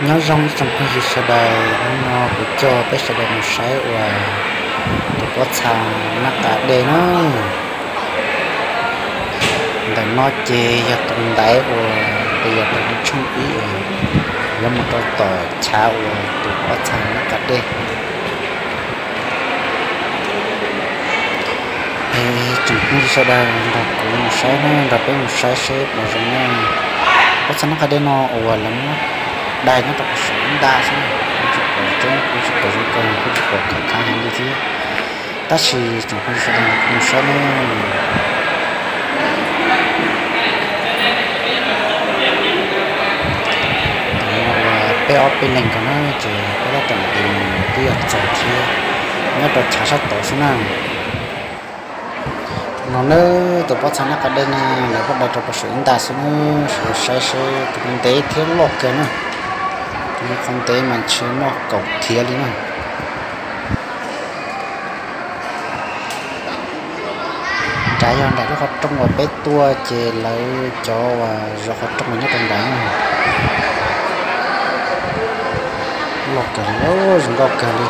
Nyob zoo ib tsoom phooj ywg sawv daws, hnub no kuv coj peb sawv daws mus saib uas tus pob txha nab qa dej na. Ntawm no ces yog tus ntaiv uas peb yuav rau lub tshooj ib, yuav mus rau tom chav uas tus pob txha nab qa dej. Es tsoom phooj ywg sawv daws nrog kuv mus saib na, nrog peb mus saib seb puas zoo na. Pob txha nab qa dej no uas lawv muab dai nyob rau puag saum ib nta xwb, kuj tsis pom zoo kawg, kuj tsis pom zoo kawg, kuj tsis pom khov khav heev li thiab. Tab sis tsoom phooj ywg sawv daws nrog kuv mus saib na. Ntawm no uas peb ob peb leeg ko na, ces peb tab tom mus twb yog txog thiab, nyob rau chav sab tod xwb na. No na, tus pob txha nab qa dej na, lawv muab dai rau puag saum ib nta xwb na, sawv daws saib seb tus ntev thiab loj kawg na, tus qhov ntev mas ntshe muaj kaum thiav li na. Nrad yog nram lub qhov rooj uas peb tuaj ces lawv cov uas zov qhov rooj uas nyob rau nrad na. Loj kawg li, zoo nkauj kawg li.